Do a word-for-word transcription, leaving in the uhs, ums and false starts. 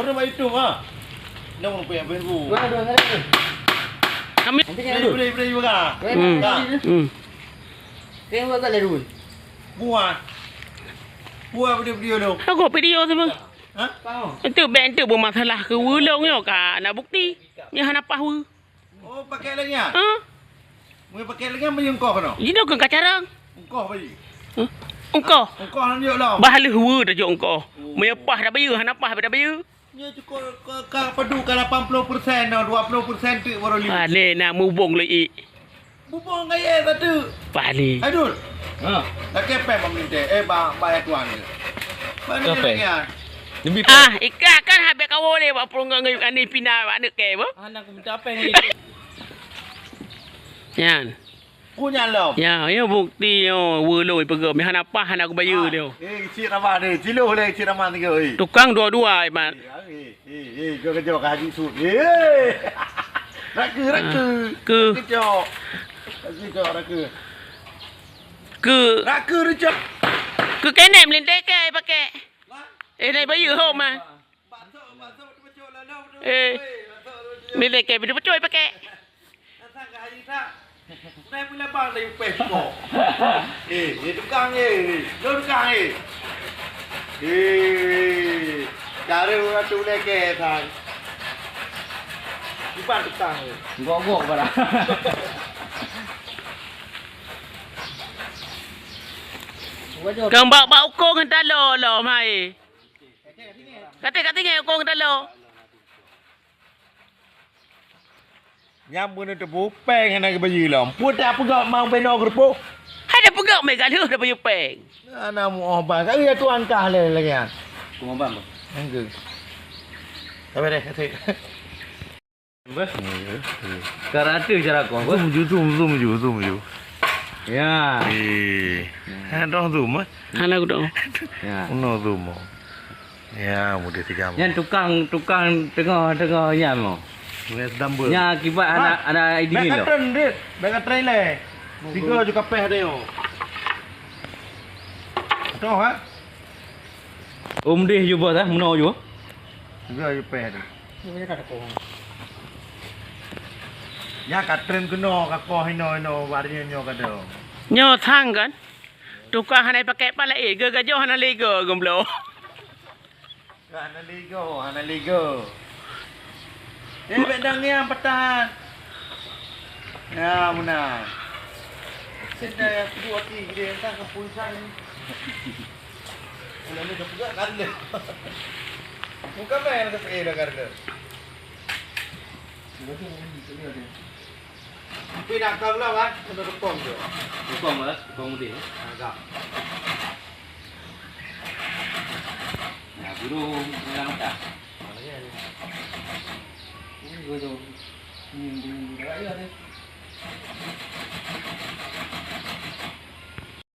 Orang bak YouTube ah. Dah mau payah Facebook. Kami. Nanti kan Beri, beri, beri juga. Hmm. Hmm. Tengok kat lalu. Buah. Buah video-video tu. Aku video tu bang. Ha? Itu bank tu bermasalah ke ulung yo ka nak bukti. Ni hana pah wu. Oh, pakai lagi ah? Ha? Mau pakai lagi apa yang kau kena? Ini kan kacarang. Engkau bayi. Engkau. Engkau nak jok lah. Bah leuh wu dah jok engkau. Meupah dah bayu, hana pah dah bayu. Nya cukup ka, ka padu ka lapan puluh persen dah, dua puluh persen tu baru li. Ah, ni nak mubong lagi. Bubong gaya satu. Pali. Adul. Ha. Dah kepeng pemerintah. Eh, ba, bayar tuan ke? Mana Kepeng. Lagi ah? Lebih Ah, ikat kan habis kawin ni buat perunggang ngayuk ani pindah buat anak ke apa? Anak aku minta apa yang Nyan. Ku nyan lom. Ya, ya bukti yo, wu lôn peugah meuhana pah hana kubayeue Ah, dia. Eh, cik ramah ni, ciloh leh cik ramah tiga eh. Tukang dua-dua iman. Eh, eh, eh, kau kejok ke Haji Sud. Eh. Raka, raka. Ke Kejok. Raka, raka. Ke Raka rejok. Ke kenek melintai ke pakai. Eh, naik bayu ho mah. Eh. Melintai ke bida betul pakai. Datang ke hari tak? Naik pun labang dari upeh kok. Eh, ni tukang eh. Lo tukang eh. Eh, cara orang tu boleh ke tang. Iban tukang eh. Gok-gok barang. Kang bak bak ukong entah lo lo mai. Kata kat tinggi ukong entah lo. Nyang beuneuteuk pupeng hana geubayeue lom. Peue tapeugah mau beno geurupoh? Hai tapeugah mé galeuh tabayeue peng. Hana muoh bang. Kali atu angkah lé lagèe nyan. Kumoh bang. Enggak. Sabar deh, kasih. Beh. Karena tu cara kau. Zoom ju, zoom, zoom ju, zoom ju. Ya. Eh. Ha, dong zoom eh. Hana aku dong. Ya. Uno zoom. Ya, mudah tiga. Nyan tukang, tukang tengah-tengah nyan mo. Nyan sedang ber. Nyan akibat anak, anak idin lo. Bèk katren, Dit. Bèk katren lé. Tiga ju kapeh ada yo. Toh ha? Umdih ju bos ah, meuno ju. Tiga ju peh ada. Nyan katren keunoe kakoh inoe-inoe bak nyoe nyoe kadang. Nyoe thang kan? Tukang hana pakai pala eh, geugajoh hana lego geumblo. Hana lego, hana lego. Eh, bèk dang ngiang patah. Ya, meunan. Sedang aku dua aki gede entah kampung sana ni. Ulah ni dah peugah kan dia. Bukan main kata eh dah kan dia. Tapi nak kau lah kan, kena kepong tu. Kepong lah, kepong dia. Agak. Nah, burung dalam mata. Ini gua tu. Ini, ini, ini.